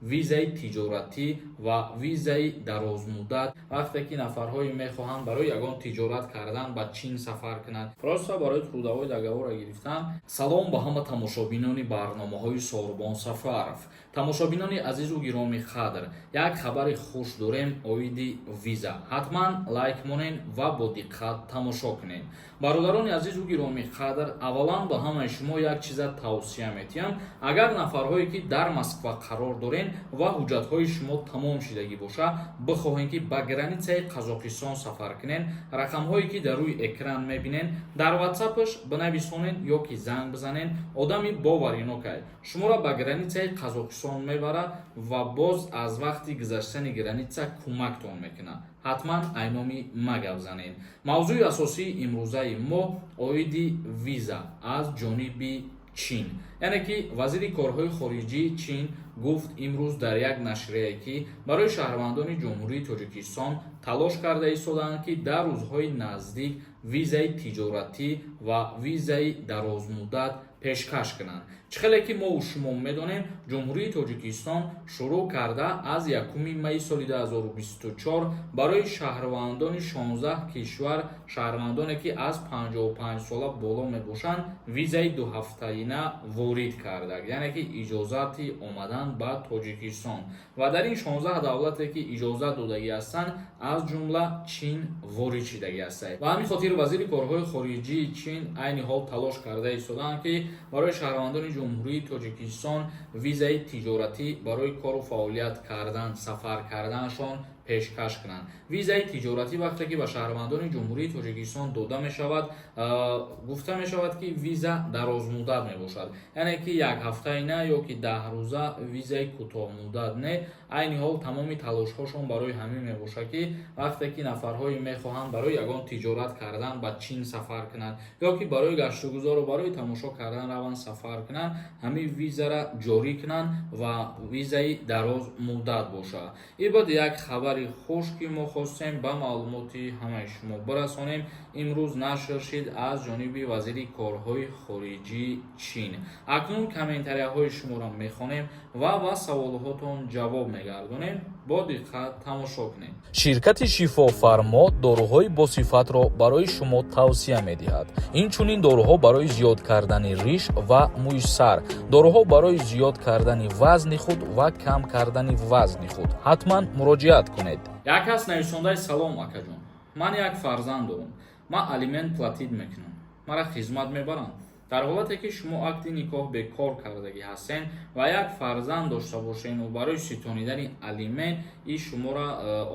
Визаи тиҷоратӣ ва визаи дарозмуддат, вақте ки нафарҳое мехоҳанд барои ягон тиҷорат кардан ба Чин сафар кунанд, просто барои трудовой договора гирифтан. Салом ба ҳама тамошобинони барномаҳои Сорбон Сафаров. Тамошобинони азизу гиромӣ қадр, як хабари хуш дорем оиди виза. Ҳатман лайк монен ва бо диққат тамошо кунед. Бародарони азизу гиромӣ қадр, аввалан ба ҳамаи шумо як чиза тавсия метиҳам: агар нафарҳое ки дар Москва қарор дорен ва ҳуҷҷатҳои шумо тамом шидагӣ бошад, бихоҳем ки ба границаи Қазоқистон сафар кунен, рақамҳое ки дар рӯи экран мебинен, дар ватсапаш бинависонен ё ки занг бизанен. Одами боваринокай шуморо ба границаи Қазоқистон мебарад ва боз аз вақти гузаштани граница кӯмактон мекунад. Ҳатман ай номи ма гап занед. Мавзӯи асосии имрӯзаи мо оиди виза аз ҷониби Чин, яъне ки вазири корҳои хориҷии Чин гуфт имрӯз дар як нашрияе, ки барои шаҳрвандони Ҷумҳурии Тоҷикистон талош карда истодаанд, ки дар рӯзҳои наздик визаи тиҷоратӣ ва визаи дарозмуддат пешкаш кунанд. Чӣ хеле ки мову шумо медонем, Ҷумҳурии Тоҷикистон шурӯъ карда аз 1 майи соли 2024 барои шаҳрвандони 16 кишвар, шаҳрвандоне ки аз 55 сола боло мебошанд, визаи дуҳафтаина ворид карда, яъне ки иҷозати омадан ба Тоҷикистон. Ва дар ин 16 давлате ки иҷозат додагӣ ҳастанд, аз ҷумла Чин ворид шидагӣ ҳастанд. Ба ҳамин хотир вазири корҳои хориҷии Чин айни ҳол талош карда истодаанд, ки барои шаҳрвандони Ҷумҳурии Тоҷикистон визаи тиҷоратӣ барои кору фаъолият кардан, сафар карданашон пешкаш кунанд. Визаи тиҷоратӣ вақте ки ба шаҳрвандони Ҷумҳурии Тоҷикистон дода мешавад, гуфта мешавад, ки виза дарозмуддат мебошад, яъне ки як ҳафтаина ё ки 10 рӯза, визаи кӯтоҳмуддат не. Айни ҳол тамоми талошҳошон барои ҳамин мебошад, ки вақте ки нафарҳое мехоҳанд барои ягон тиҷорат кардан ба Чин сафар кунанд ё ки барои гаштугузору барои тамошо кардан раванд, сафар кунанд, ҳамин визара ҷорӣ кунанд ва визаи дарозмуддат бошад. Ин буд як хабари хуш, ки мо хостем ба маълумоти ҳамаи шумо бирасонем. Имрӯз нашр шид аз ҷониби вазири корҳои хориҷии Чин. Акнун комментарияҳои шуморо мехонем ва ба саволҳотон ҷавоб мегардонем. Бо диққат тамошо кунед. Ширкати Шифофармо доруҳои босифатро барои шумо тавсия медиҳад. Инчунин доруҳо барои зиёд кардани риш ва мӯи сар, доруҳо барои зиёд кардани вазни худ ва кам кардани вазни худ. Ҳатман муроҷиат кунед. Як кас нависондаи: «Салом, акаҷон, ман як фарзанд дорам, ман алимент платить мекунам, мара хизмат мебаранд?» Дар ҳолате ки шумо акди никоҳ бекор кардагӣ ҳастен ва як фарзанд дошта бошену барои ситонидани алимент, ин шуморо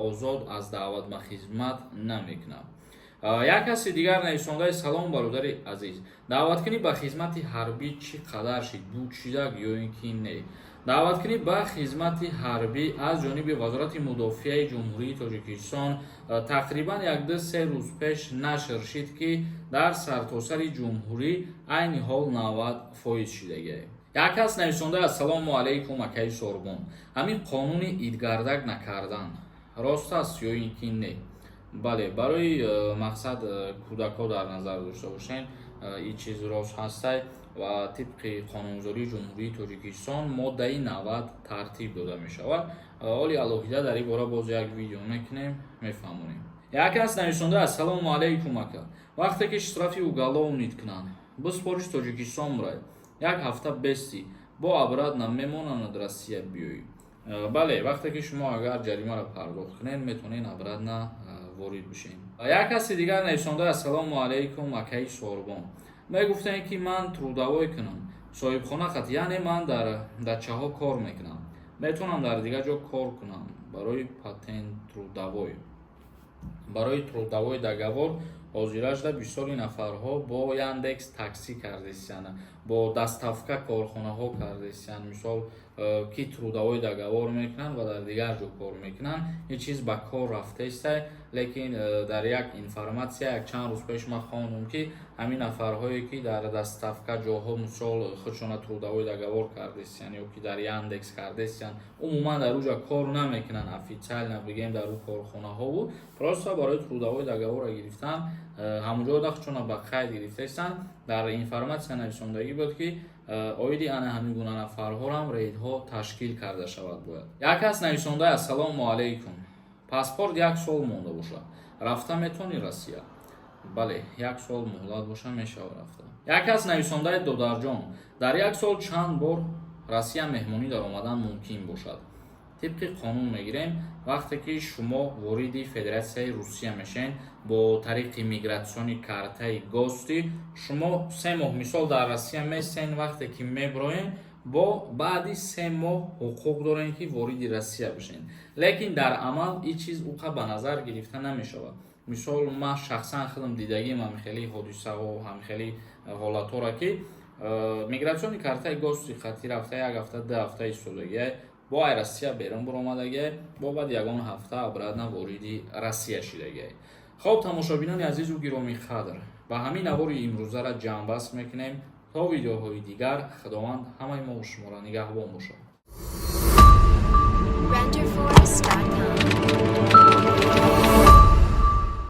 озод аз даъват ба хизмат намекунад. Як каси дигар нависондаи: «Салом, бародари азиз, даъваткунӣ ба хизмати ҳарбӣ чӣ қадар шид, буд шидак ё ин ки не?» Даъваткунӣ ба хизмати ҳарбӣ аз ҷониби Вазорати мудофиаи Ҷумҳурии Тоҷикистон тақрибан 1-2-3 рӯз пеш нашр шид, ки дар сартосари ҷумҳурӣ айни ҳол 90% шидагиа. Як кас нависонда: «Ассалому алайкум, акаи Сорбон, ҳамин қонуни идгардак накардан рост аст ё ин ки не?» Бале, барои мақсад кӯдакҳо дар назар дошта бошем, ин чиз рост ҳастай ва тибқи қонунгузории Ҷумҳурии Тоҷикистон моддаи 90 тартиб дода мешавад. Ҳоли алоҳида дар ин бора боз як видео мекунем, мефаҳмонем. Як кас нависонда: «Ассалому алайкум, ака, вақте ки штрафи уголовный кунанд, биспориш Тоҷикистон мурай, як ҳафта бести, бо обратно мемонанд Россия биёӣ?» Бале, вақте ки шумо агар ҷаримаро пардохт кунед, метавонед обратно ворид бишед. Як каси дигар нависонда: «Ассалому алайкум, акаи Сорбон, мегуфтем, ки ман трудовой кунам соҳибхона хат, яъне ман дар дачаҳо кор мекунам, метавонам дар дигар ҷо кор кунам барои патент трудовой?» Барои трудовой договор ҳозирашда бисёри нафарҳо бо Яндекс Такси кардесиянд, бо доставка корхонаҳо кардесиянд. Мисол, ки трудовой договор мекунанд ва дар дигар ҷо кор мекунанд, ин чиз ба кор рафтаистай. Лекин дар як информатсия як чанд рӯз пеш ман хондум, ки ҳамин нафарҳое ки дар доставка ҷоҳо, мисол, худшона трудовой договор кардесиянд ё ки дар Яндекс кардесиянд, умуман дар уҷа кор намекунанд, официально бигем, дар ӯ корхонаҳову просто барои трудовой договора гирифтан ҳамонҷо худшона ба қайд гирифтаистанд. Дар информатсия нависондагӣ буд, ки Оиди ана ҳамин гуна нафарҳорам рейдҳо ташкил карда шавад бояд. Як кас нависонда: «Ассалому алайкум, паспорт як сол монда бошад, рафта метавонӣ Россия?» Бале, як сол муҳлат боша, мешавад рафта. Як кас нависондаи: «Додарҷон, дар як сол чанд бор Россия меҳмонӣ даромадан мумкин бошад?» Тибқи қонун мегирем, вақте ки шумо вориди Федератсияи Русия мешавед бо тариқи миграционный картаи гости, шумо 3 моҳ, мисол, дар Россия местен. Вақте ки меброем, бо баъди 3 моҳ ҳуқуқ дорем, ки вориди Россия бишем. Лекин дар амал ин чиз уқа ба назар гирифта намешавад. Мисол, ман шахсан худам дидагим ҳамихели ҳодисаҳо, ҳамихели ҳолатҳоро, ки миграционный картаи гости хати рафта, як ҳафта, 2 ҳафта истодагиай, бо ай Россия берун баромадагиай, бо баъд ягон ҳафта обратно вориди Россия шидагиай. Хоб, тамошобинони азизу гиромӣ қадр, ба ҳамин навори имрӯзара ҷамъбаст мекунем. То видеоҳои дигар, Худованд ҳамаи мо шуморо нигаҳбон бошад.